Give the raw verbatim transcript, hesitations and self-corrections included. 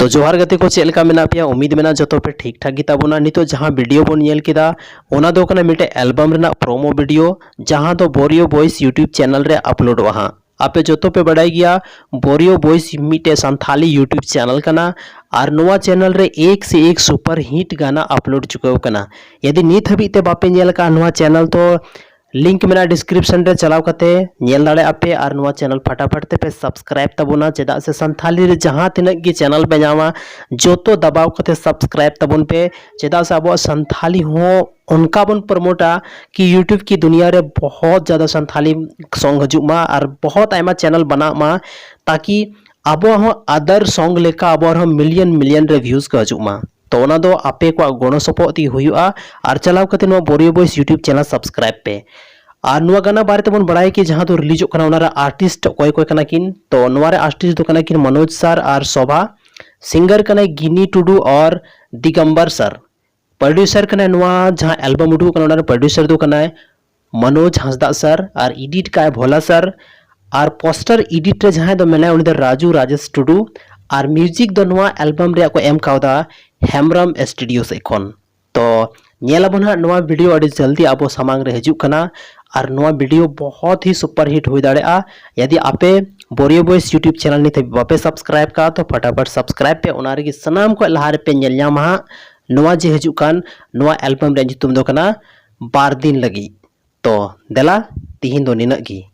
ᱛᱚ ᱡᱚᱦᱟᱨ ᱜᱟᱛᱮ ᱠᱚ, ᱪᱮᱫ ᱞᱮᱠᱟ ᱢᱮᱱᱟᱜ ᱯᱮᱭᱟ? ᱩᱢᱤᱫ ᱢᱮᱱᱟᱜᱼᱟ ᱡᱚᱛᱚ ᱯᱮ ᱴᱷᱤᱠ ᱴᱷᱟᱠ ᱜᱮ ᱛᱟᱵᱚᱱᱟ᱾ ᱱᱤᱛᱚᱜ ᱡᱟᱦᱟᱸ ᱵᱷᱤᱰᱤᱭᱳ ᱵᱚᱱ ᱧᱮᱞ ᱠᱮᱫᱟ, ᱚᱱᱟ ᱫᱚ ᱠᱟᱱᱟ ᱢᱤᱫᱴᱮᱡ ᱮᱞᱵᱟᱢ ᱨᱮᱱᱟᱜ ᱯᱨᱳᱢᱳ ᱵᱷᱤᱰᱤᱭᱳ, ᱡᱟᱦᱟᱸ ᱫᱚ ᱵᱳᱨᱤᱭᱳ ᱵᱚᱭᱥ YouTube ᱪᱮᱱᱮᱞ ᱨᱮ ᱟᱯᱞᱳᱰᱚᱜᱼᱟ ᱦᱟᱸᱜ᱾ ᱟᱯᱮ ᱡᱚᱛᱚ ᱯᱮ ᱵᱟᱲᱟᱭ ᱜᱮᱭᱟ, ᱵᱳᱨᱤᱭᱳ ᱵᱚᱭᱥ ᱢᱤᱫᱴᱮᱡ ᱥᱟᱱᱛᱷᱟᱞᱤ YouTube ᱪᱮᱱᱮᱞ ᱠᱟᱱᱟ, ᱟᱨ ᱱᱚᱣᱟ ᱪᱮᱱᱮᱞ ᱨᱮ ᱮᱠ ᱥᱮ ᱮᱠ ᱥᱩᱯᱟᱨ ᱦᱤᱴ ᱜᱟᱱᱟ ᱟᱯᱞᱳᱰ ᱪᱩᱠᱟᱹᱣ ᱠᱟᱱᱟ᱾ ᱡᱩᱫᱤ ᱱᱤᱛ ᱦᱟᱹᱵᱤᱡ ᱛᱮ ᱵᱟᱯᱮ ᱧᱮᱞ ᱟᱠᱟᱫᱼᱟ ᱱᱚᱣᱟ ᱪᱮᱱᱮᱞ, ᱛᱚ ᱞᱤᱝᱠ ᱢᱮᱱᱟᱜᱼᱟ ᱰᱤᱥᱠᱨᱤᱯᱥᱚᱱ ᱨᱮ, ᱪᱟᱞᱟᱣ ᱠᱟᱛᱮ ᱧᱮᱞ ᱫᱟᱲᱮᱭᱟᱜᱼᱟ ᱯᱮ᱾ ᱟᱨ ᱱᱚᱣᱟ ᱪᱮᱱᱮᱞ ᱯᱷᱟᱴᱟᱯᱷᱟᱴ ᱛᱮᱯᱮ ᱥᱟᱵᱥᱠᱨᱟᱭᱤᱵ ᱛᱟᱵᱚᱱᱟ, ᱪᱮᱫᱟᱜ ᱥᱮ ᱥᱟᱱᱛᱷᱟᱞᱤ ᱨᱮ ᱡᱟᱦᱟᱸ ᱛᱤᱱᱟᱹᱜ ᱜᱮ ᱪᱮᱱᱮᱞ ᱯᱮ ᱧᱟᱢᱟ, ᱡᱚᱛᱚ ᱫᱟᱵᱟᱣ ᱠᱟᱛᱮ ᱥᱟᱵᱥᱠᱨᱟᱭᱤᱵ ᱛᱟᱵᱚᱱ ᱯᱮ, ᱪᱮᱫᱟᱜ ᱥᱮ ᱟᱵᱚᱣᱟᱜ ᱥᱟᱱᱛᱷᱟᱞᱤ ᱦᱚᱸ ᱚᱱᱠᱟ ᱵᱚᱱ ᱯᱨᱚᱢᱳᱴᱟ ᱠᱤ YouTube ᱠᱤ ᱫᱩᱱᱤᱭᱟᱹ ᱨᱮ ᱵᱚᱦᱚᱛ ᱡᱟᱫᱟ ᱥᱟᱱᱛᱷᱟᱞᱤ ᱥᱚᱝ ᱦᱤᱡᱩᱜ ᱢᱟ ᱟᱨ ᱵᱚᱦᱚᱛ ᱟᱭᱢᱟ ᱪᱮᱱᱮᱞ ᱵᱮᱱᱟᱜ ᱢᱟ, ᱛᱟᱠᱤ ᱟᱵᱚᱣᱟᱜ ᱦᱚᱸ ᱟᱫᱟᱨ ᱥᱚᱝ ᱞᱮᱠᱟ ᱟᱵᱚᱣᱟᱜ ᱦᱚᱸ ᱢᱤᱞᱤᱭᱚᱱ ᱢᱤᱞᱤᱭᱚᱱ ᱨᱮ ᱵᱷᱤᱭᱩᱡᱽ ᱠᱚ ᱦᱤᱡᱩᱜ ᱢᱟ᱾ ᱛᱚ ᱚᱱᱟ ᱫᱚ ᱟᱯᱮ ᱠᱚᱣᱟᱜ ᱜᱚᱲᱚ ᱥᱚᱯᱚᱦᱚᱫ ᱛᱮᱜᱮ ᱦᱩᱭᱩᱜᱼᱟ᱾ ᱟᱨ ᱪᱟᱞᱟᱣ ᱠᱟᱛᱮ ᱱᱚᱣᱟ Borio boys YouTube channel subscribe ᱯᱮ᱾ ᱟᱨ ᱱᱚᱣᱟ ᱜᱟᱱᱟ ᱵᱟᱨᱮ ᱛᱮᱵᱚᱱ ᱵᱟᱲᱟᱭᱟ ᱠᱤ ᱡᱟᱦᱟᱸ ᱫᱚ ᱨᱤᱞᱤᱡᱚᱜ ᱠᱟᱱᱟ, ᱚᱱᱟ ᱨᱮ ᱟᱨᱴᱤᱥᱴ ᱚᱠᱚᱭ ᱚᱠᱚᱭ ᱠᱟᱱᱟ ᱠᱤᱱ? ᱛᱚ ᱱᱚᱣᱟ ᱨᱮ ᱟᱨᱴᱤᱥᱴ ᱫᱚ ᱠᱟᱱᱟ ᱠᱤᱱ ᱢᱚᱱᱳᱡᱽ ᱥᱟᱨ ᱟᱨ ᱥᱳᱵᱷᱟ᱾ ᱥᱤᱝᱜᱟᱨ ᱠᱟᱱᱟᱭ ᱜᱤᱱᱤ ᱴᱩᱰᱩ ᱟᱨ ᱫᱤᱜᱚᱢᱵᱚᱨ ᱥᱟᱨ᱾ ᱯᱨᱚᱰᱭᱩᱥᱟᱨ ᱠᱟᱱᱟᱭ, ᱱᱚᱣᱟ ᱡᱟᱦᱟᱸ ᱮᱞᱵᱟᱢ ᱩᱰᱩᱠ ᱠᱟᱱᱟ, ᱚᱱᱟ ᱨᱮ ᱯᱨᱚᱰᱭᱩᱥᱟᱨ ᱫᱚ ᱠᱟᱱᱟᱭ ᱢᱚᱱᱳᱡᱽ ᱦᱟᱸᱥᱫᱟ ᱥᱟᱨ ᱟᱨ ᱮᱰᱤᱴ ᱠᱟᱭ ᱵᱷᱳᱞᱟ ᱥᱟᱨ᱾ ᱟᱨ ᱯᱳᱥᱴᱟᱨ ᱮᱰᱤᱴ ᱨᱮ ᱡᱟᱦᱟᱸᱭ ᱫᱚ ᱢᱮᱱᱟᱭᱟ, ᱩᱱᱤ ᱫᱚ ᱨᱟᱡᱩ ᱨᱟᱡᱮᱥ ᱴᱩᱰᱩ᱾ ᱟᱨ ᱢᱤᱣᱡᱤᱠ ᱫᱚ ᱱᱚᱣᱟ ᱮᱞᱵᱟᱢ ᱨᱮᱭᱟᱜ ᱠᱚ ᱮᱢ ᱠᱟᱣᱫᱟ ᱦᱮᱢᱵᱨᱚᱢ ᱥᱴᱩᱰᱤᱭᱳ ᱥᱮᱫ ᱠᱷᱚᱱ᱾ ᱛᱚ ᱧᱮᱞ ᱟᱵᱚᱱ ᱦᱟᱸᱜ, ᱱᱚᱣᱟ ᱵᱷᱤᱰᱤᱭᱳ ᱟᱹᱰᱤ ᱡᱚᱞᱫᱤ ᱟᱵᱚ ᱥᱟᱢᱟᱝ ᱨᱮ ᱦᱤᱡᱩᱜ ᱠᱟᱱᱟ᱾ ᱟᱨ ᱱᱚᱣᱟ ᱵᱷᱤᱰᱤᱭᱳ ᱵᱚᱦᱚᱛ ᱦᱤ ᱥᱩᱯᱟᱨ ᱦᱤᱴ ᱦᱩᱭ ᱫᱟᱲᱮᱭᱟᱜᱼᱟ᱾ ᱡᱩᱫᱤ ᱟᱯᱮ ᱵᱳᱨᱤᱭᱳ ᱵᱚᱭᱥ YouTube ᱪᱮᱱᱮᱞ ᱱᱤᱛ ᱦᱟᱹᱵᱤᱡ ᱵᱟᱯᱮ ᱥᱟᱵᱥᱠᱨᱟᱭᱤᱵ ᱠᱟᱜᱼᱟ, ᱛᱚ ᱯᱷᱟᱴᱟᱯᱷᱟᱴ ᱥᱟᱵᱥᱠᱨᱟᱭᱤᱵ ᱯᱮ, ᱚᱱᱟ ᱨᱮᱜᱮ ᱥᱟᱱᱟᱢ ᱠᱷᱚᱱ ᱞᱟᱦᱟ ᱨᱮᱯᱮ ᱧᱮᱞ ᱧᱟᱢᱟ ᱦᱟᱸᱜ ᱱᱚᱣᱟ ᱡᱮ ᱦᱤᱡᱩᱜ ᱠᱟᱱ ᱱᱚᱣᱟ ᱮᱞᱵᱟᱢ ᱨᱮᱭᱟᱜ ᱧᱩᱛᱩᱢ ᱫᱚ ᱠᱟᱱᱟ ᱵᱟᱨ ᱫᱤᱱ ᱞᱟᱹᱜᱤᱫ᱾ ᱛᱚ ᱫᱮᱞᱟ, ᱛᱤᱦᱤᱧ ᱫᱚ ᱱᱤᱱᱟᱹᱜ ᱜᱮ᱾